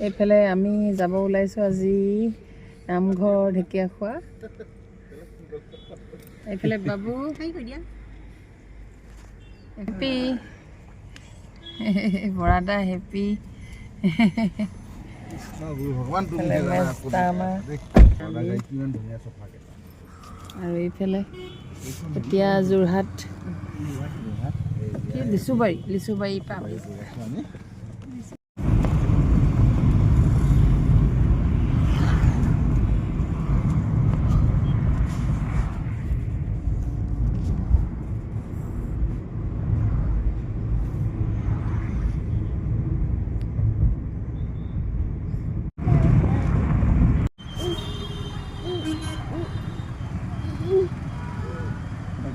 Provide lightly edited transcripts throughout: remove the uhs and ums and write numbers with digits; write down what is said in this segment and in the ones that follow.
এইফালে আমি যাব ওলাইছোঁ আজি নামঘৰ ঢেকীয়াখোৱা। এইফালে বাবু, হেপী বৰাদা, হেপী। ভগৱান, তুমি এইফালে মেজদা আমাৰ। কিমান ধুনীয়া চফাকে। আৰু এইফালে এতিয়া যোৰহাট কি লিচুবাৰী, লিচুবাৰী পাম। আমি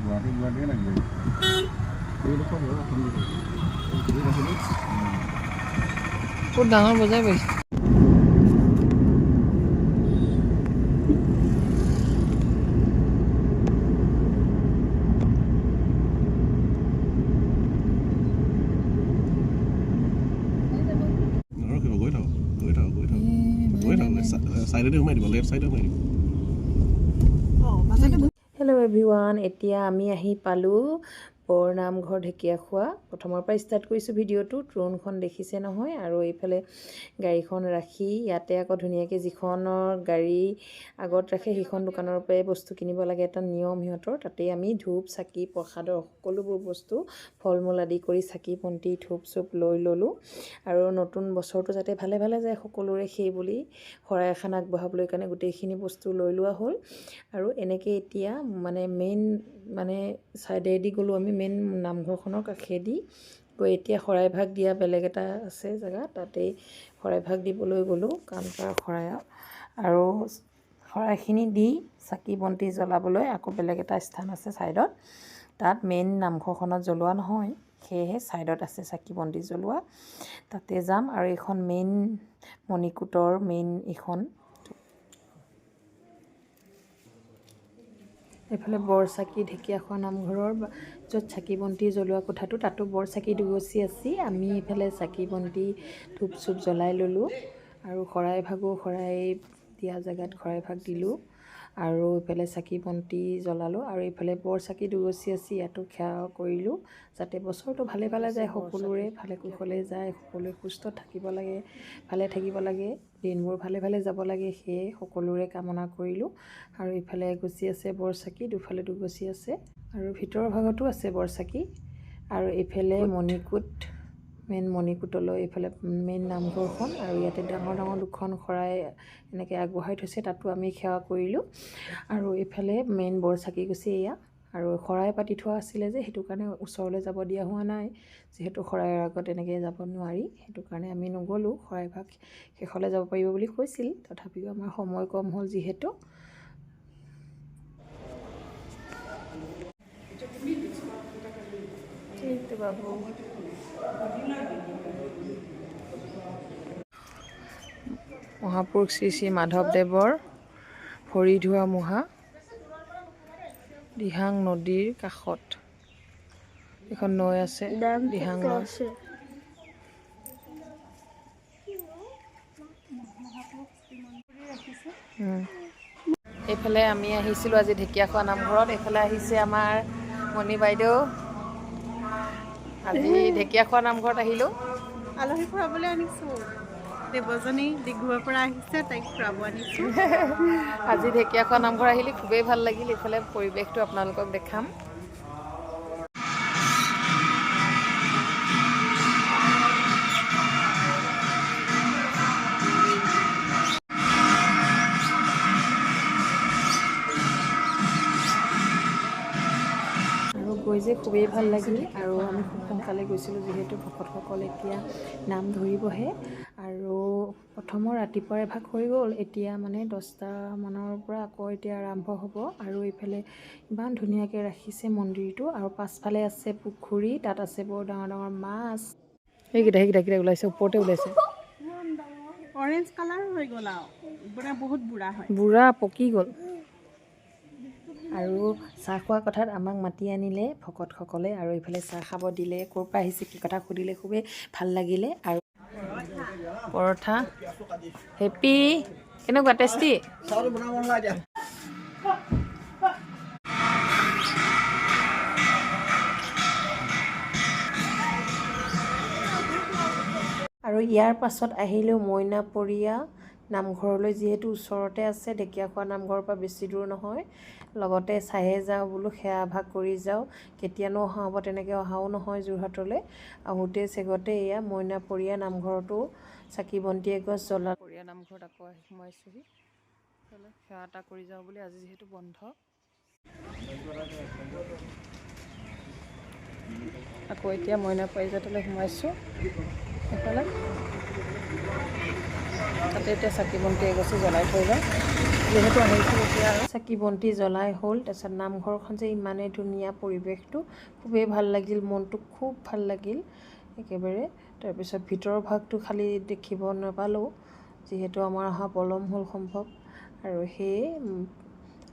গুৱাহাটী গুৱাহাটীয়ে লাগি যায়। এইডোখৰ বৰ অশান্তি কৰিছে। বহুত ডাঙৰ বজাৰ বহিছে। নৰখিব, গৈ থাকক, গৈ থাকক, গৈ থাকক, গৈ থাকক। চাইডতে সোমাই দিব, লেফ্ট চাইডে সোমাই দিব। হেল্ল' এভৰিৱান, এতিয়া আমি আহি পালোঁ বৰ নামঘৰ ঢেকীয়াখোৱা। প্ৰথমৰ পৰা ষ্টাৰ্ট কৰিছোঁ ভিডিঅ'টো। ড্ৰোনখন দেখিছে নহয়? আৰু এইফালে গাড়ীখন ৰাখি ইয়াতে আকৌ ধুনীয়াকৈ যিখনৰ গাড়ী আগত ৰাখে, সেইখন দোকানৰ পৰাই বস্তু কিনিব লাগে, এটা নিয়ম সিহঁতৰ। তাতেই আমি ধূপ, চাকি, প্ৰসাদৰ সকলোবোৰ বস্তু, ফল মূল আদি কৰি চাকি বন্তি, ধূপ চুপ লৈ ল'লোঁ। আৰু নতুন বছৰটো যাতে ভালে ভালে যায় সকলোৰে, সেই বুলি শৰাই এখন আগবঢ়াবলৈ কাৰণে গোটেইখিনি বস্তু লৈ লোৱা হ'ল। আৰু এনেকৈ এতিয়া মানে মেইন মানে ছাইডেদি গ'লোঁ আমি, মেইন নামঘৰখনৰ কাষেদি গৈ এতিয়া শৰাই ভাগ দিয়া বেলেগ এটা আছে জেগা, তাতেই শৰাই ভাগ দিবলৈ গ'লোঁ কাউণ্টাৰ শৰাই। আৰু শৰাইখিনি দি চাকি বন্তি জ্বলাবলৈ আকৌ বেলেগ এটা স্থান আছে ছাইডত। তাত মেইন নামঘৰখনত জ্বলোৱা নহয়, সেয়েহে ছাইডত আছে চাকি বন্তি জ্বলোৱা, তাতে যাম। আৰু এইখন মেইন মণিকূটৰ মেইন এইখন। এইফালে বৰচাকি, ঢেকীয়াখোৱা নামঘৰৰ য'ত চাকি বন্তি জ্বলোৱা কোঠাটো, তাতো বৰচাকি দুগছি আছে। আমি এইফালে চাকি বন্তি, ধূপ চুপ জ্বলাই ল'লোঁ আৰু শৰাই ভাগো শৰাই দিয়া জেগাত শৰাই ভাগ দিলোঁ আৰু এইফালে চাকি বন্তি জ্বলালোঁ। আৰু এইফালে বৰচাকি দুগছি আছে, ইয়াতো সেৱা কৰিলোঁ, যাতে বছৰটো ভালে ভালে যায় সকলোৰে, ভালে কুশলে যায়, সকলোৱে সুস্থ থাকিব লাগে, ভালে থাকিব লাগে, দিনবোৰ ভালে ভালে যাব লাগে, সেয়ে সকলোৰে কামনা কৰিলোঁ। আৰু ইফালে এগছি আছে বৰচাকি, দুফালে দুগছি আছে আৰু ভিতৰৰ ভাগতো আছে বৰচাকি। আৰু এইফালে মণিকূট, মেইন মণিকূটলৈ এইফালে মেইন নামঘৰখন। আৰু ইয়াতে ডাঙৰ ডাঙৰ দুখন শৰাই এনেকৈ আগবঢ়াই থৈছে, তাতো আমি সেৱা কৰিলোঁ। আৰু এইফালে মেইন বৰচাকি গছি এয়া। আৰু শৰাই পাতি থোৱা আছিলে যে, সেইটো কাৰণে ওচৰলৈ যাব দিয়া হোৱা নাই, যিহেতু শৰাইৰ আগত এনেকৈ যাব নোৱাৰি, সেইটো কাৰণে আমি নগ'লোঁ। শৰাই ভাগ শেষলৈ যাব পাৰিব বুলি কৈছিল, তথাপিও আমাৰ সময় কম হ'ল যিহেতু। এইটো বাবু। মহাপুৰুষ শ্ৰী শ্ৰী মাধৱদেৱৰ ভৰি ধোৱা মুঢ়া, দিহাং নদীৰ কাষত। এখন নৈ আছে, দিহাং নৈ। এইফালে আমি আহিছিলোঁ আজি ঢেকীয়াখোৱা নামঘৰত। এইফালে আহিছে আমাৰ মণি বাইদেউ। আজি ঢেকীয়াখোৱা নামঘৰত আহিলোঁ। আলহী ফুৰাবলৈ আনিছো। দেৱজনী ডিগবৈৰ পৰা আহিছে, তাইক ফুৰাব আনিছো। আজি ঢেকীয়াখোৱা নামঘৰ আহিলি, খুবেই ভাল লাগিল। এইফালে পৰিৱেশটো আপোনালোকক দেখাম। আৰু গৈ যে খুবেই ভাল লাগিল। আৰু আমি খুব সোনকালে গৈছিলোঁ, যিহেতু ভকতসকল এতিয়া নাম ধৰিবহে। আৰু প্ৰথমৰ ৰাতিপুৱাৰ এভাগ হৈ গ'ল, এতিয়া মানে 10টামানৰ পৰা আকৌ এতিয়া আৰম্ভ হ'ব। আৰু এইফালে ইমান ধুনীয়াকৈ ৰাখিছে মন্দিৰটো। আৰু পাছফালে আছে পুখুৰী, তাত আছে বৰ ডাঙৰ ডাঙৰ মাছ। সেইকেইটা সেইকেইটা কেইটা ওলাইছে, ওপৰতে ওলাইছে। অৰেঞ্জ কালাৰ হৈ গ'ল আৰু মানে বহুত বুঢ়া হয়। বুঢ়া পকি গ'ল। আৰু চাহ খোৱা কথাত আমাক মাতি আনিলে ভকতসকলে আৰু এইফালে চাহ খাব দিলে। ক'ৰ পৰা আহিছে, কি কথা সুধিলে, খুবেই ভাল লাগিলে। আৰু পৰঠা। হেপী কেনেকুৱা টেষ্টি? আৰু ইয়াৰ পাছত আহিলোঁ মইনাপৰীয়া নামঘৰলৈ, যিহেতু ওচৰতে আছে, ঢেকীয়াখোৱা নামঘৰৰ পৰা বেছি দূৰ নহয়। লগতে চায়ে যাওঁ বোলো, সেৱা ভাগ কৰি যাওঁ, কেতিয়ানো অহা হ'ব, তেনেকৈ অহাও নহয় যোৰহাটলৈ। আহোঁতে চেগতে এয়া মইনাপৰীয়া নামঘৰতো চাকি বন্তি এগছ জ্বলা। পৰীয়া নামঘৰত আকৌ আহি সোমাইছোঁহি, সেৱা এটা কৰি যাওঁ বুলি, আজি যিহেতু বন্ধ। আকৌ এতিয়া মইনা পাৰিজাতলৈ সোমাইছোঁ, সেইফালে তাতে এতিয়া চাকি বন্তি এগছি জ্বলাই থৈ যাওঁ, যিহেতু আহিছোঁ এতিয়া। আৰু চাকি বন্তি জ্বলাই হ'ল। তাৰপিছত নামঘৰখন যে ইমানেই ধুনীয়া, পৰিৱেশটো খুবেই ভাল লাগিল, মনটো খুব ভাল লাগিল একেবাৰে। তাৰপিছত ভিতৰৰ ভাগটো খালি দেখিব নাপালোঁ, যিহেতু আমাৰ অহা পলম হ'ল সম্ভৱ। আৰু সেয়ে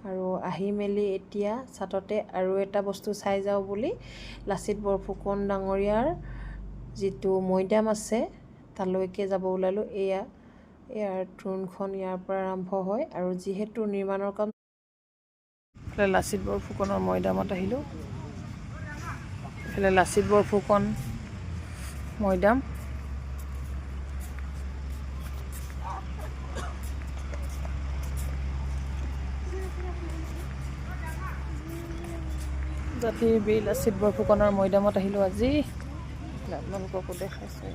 আৰু আহি মেলি এতিয়া চাটতে আৰু এটা বস্তু চাই যাওঁ বুলি লাচিত বৰফুকন ডাঙৰীয়াৰ যিটো মৈদাম আছে তালৈকে যাব ওলালোঁ। এয়া ইয়াৰ দ্ৰোণখন ইয়াৰ পৰা আৰম্ভ হয়। আৰু যিহেতু নিৰ্মাণৰ কাম। এইফালে লাচিত বৰফুকনৰ মৈদামত আহিলোঁ, এইফালে লাচিত বৰফুকন মৈদাম। জাতিৰ বীৰ লাচিত বৰফুকনৰ মৈদামত আহিলোঁ আজি, আপোনালোককো দেখাইছোঁ।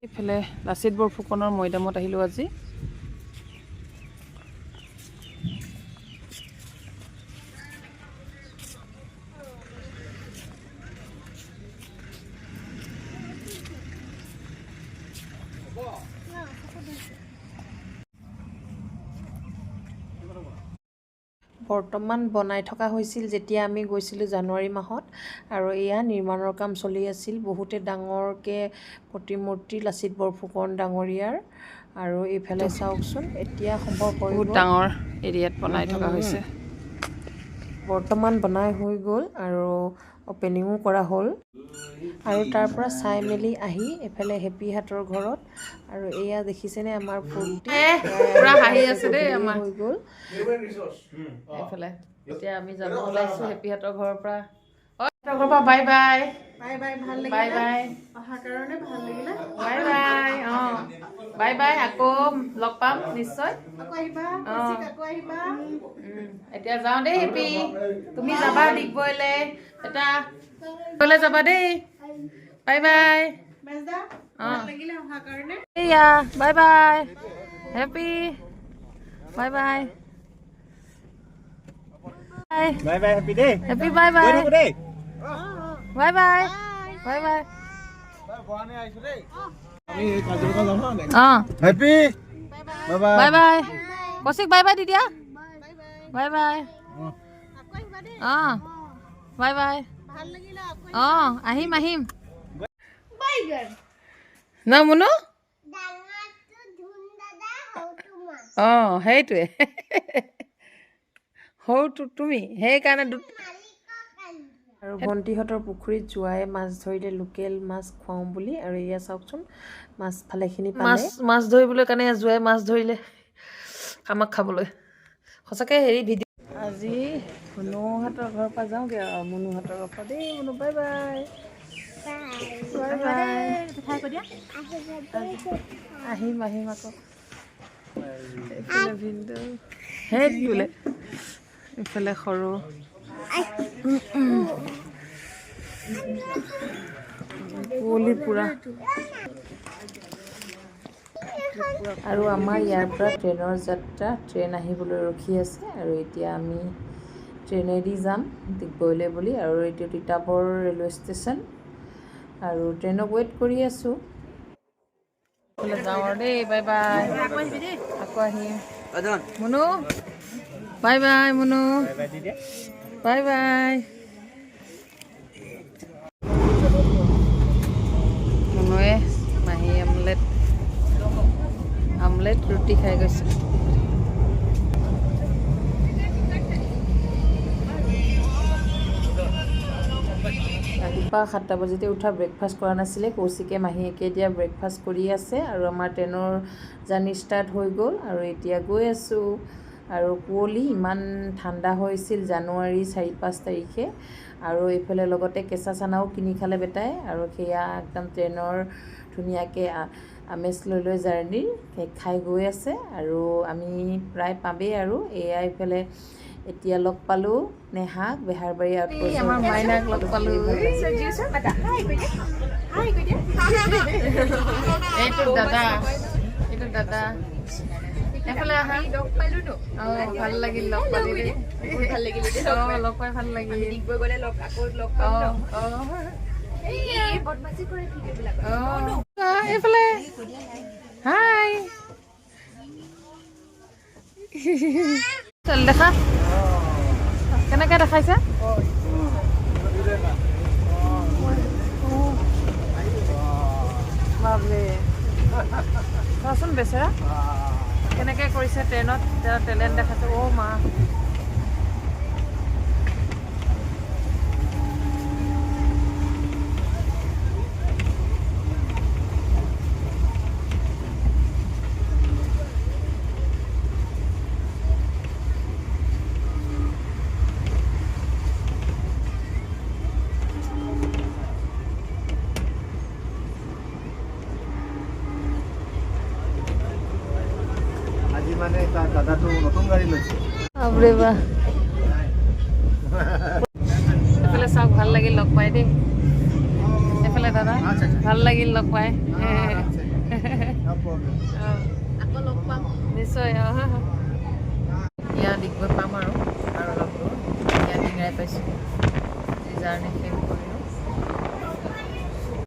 ইফালে লাচিত বৰফুকনৰ মৈদামত আহিলোঁ আজি। বৰ্তমান বনাই থকা হৈছিল যেতিয়া আমি গৈছিলোঁ জানুৱাৰী মাহত। আৰু এয়া নিৰ্মাণৰ কাম চলি আছিল, বহুতে ডাঙৰকৈ প্ৰতিমূৰ্তি লাচিত বৰফুকন ডাঙৰীয়াৰ। আৰু এইফালে চাওকচোন, এতিয়া সম্ভৱ বহুত ডাঙৰ এৰিয়াত বনাই থকা হৈছে। বৰ্তমান বনাই হৈ গ'ল আৰু অ'পেনিঙো কৰা হ'ল। আৰু তাৰ পৰা চাই মেলি আহি এইফালে হেপীহঁতৰ ঘৰত। আৰু এয়া দেখিছেনে আমাৰ ফূৰ্তি, পুৰা হাঁহি আছে দেই আমাৰ হৈ গ'ল। এইফালে এতিয়া আমি যাব ওলাইছোঁ হেপীহঁতৰ ঘৰৰ পৰা। ঘৰৰ পৰা বাই বাই, বাই বাই, ভাল লাগিলে, বাই বাই, অহাৰ কাৰণে ভাল লাগিলে, বাই বাই। অঁ বাই বাই, আকৌ লগ পাম নিশ্চয়, আকৌ আহিবা, আকৌ আহিবা। এতিয়া যাওঁ দেই হেপী, তুমি যাবা ডিগবৈলৈ, এটা ডিগবৈলৈ যাবা দেই, বাই বাই। এইয়া bye bye Happy, bye bye bye bye Happy দেই, happy bye bye, bye bye, bye bye. অঁ happy bye bye, Kaushik bye bye দি দিয়া, বাই বাই। অঁ বাই বাই, অঁ আহিম আহিম ন মুনু? অঁ সেইটোৱে, সৰুটো তুমি, সেইকাৰণে। আৰু ভণ্টিহঁতৰ পুখুৰীত যোৱাই মাছ ধৰিলে, লোকেল মাছ খুৱাওঁ বুলি। আৰু এয়া চাওকচোন, মাছ ভালেখিনি মাছ মাছ ধৰিবলৈ কাৰণে যোৱাই মাছ ধৰিলে আমাক খাবলৈ। সঁচাকৈ হেৰি ভিডিঅ'। আজি মুনুহঁতৰ ঘৰৰ পৰা যাওঁগৈ আৰু, মুনুহঁতৰ ঘৰৰ পৰা দেই। Munu bye bye, bye bye, আহিম আহিম আকৌ। এইফালে ভিনদেউ, সেইটোলে এইফালে সৰু কুঁৱলী পুৰা। আৰু আমাৰ ইয়াৰ পৰা ট্ৰেইনৰ যাত্ৰা, ট্ৰেইন আহিবলৈ ৰখি আছে। আৰু এতিয়া আমি ট্ৰেইনেদি যাম ডিগবৈলৈ বুলি। আৰু এইটো তিতাবৰ ৰেলৱে ষ্টেচন, আৰু ট্ৰেইনক ৱেইট কৰি আছোঁ। যাওঁ আৰু দেই, বাই বাই, আকৌ আহিম। Munu bye bye, Munu bye bye. মুনুৱে মাহী আমলেট অমলেট, ৰুটি খাই গৈছোঁ। ৰাতিপুৱা 7টা বজাতে উঠা, ব্ৰেকফাষ্ট কৰা নাছিলে। কৌশিকে মাহীয়েকে এতিয়া ব্ৰেকফাষ্ট কৰি আছে আৰু আমাৰ ট্ৰেইনৰ জাৰ্ণি ষ্টাৰ্ট হৈ গ'ল আৰু এতিয়া গৈ আছোঁ। আৰু কুঁৱলী ইমান ঠাণ্ডা হৈছিল জানুৱাৰী 4-5 তাৰিখে। আৰু এইফালে লগতে কেঁচা চানাও কিনি খালে বেটাই আৰু সেয়া একদম ট্ৰেইনৰ ধুনীয়াকৈ আমেজ লৈ লৈ জাৰ্ণিৰ খাই গৈ আছে। আৰু আমি প্ৰায় পামেই আৰু এয়া এইফালে এতিয়া লগ পালোঁ নেহাক, বেহাৰবাৰী আউটপোষ্ট। আমাৰ মাইনাক লগ পালোঁ। এইটো দাদা, এইটো দাদা। এফালে আহা। অঁ, ভাল লাগিল লগ পালি দেই। অঁ, লগ পাই ভাল লাগিল। অঁ অঁ অঁ, এইফালে হাই চল, দেখা কেনেকে দেখাইছে। বাপৰে, চোৱাচোন বেচেৰা কেনেকে কৰিছে ট্ৰেইনত, তেওঁ টেলেণ্ট দেখাইছে। অ' মা, আজি মানে তাৰ দাদাটো নতুন গাড়ী লৈছে। বাপৰে বা, এইফালে চাওক, ভাল লাগিল লগ পাই দেই। এইফালে দাদা, ভাল লাগিল লগ পাই। নিশ্চয় ইয়াত ডিগবৈ পাম আৰু অলপ দূৰ। ইয়াত ডিঙৰাই পাইছোঁ, জাৰ্ণি শেষ।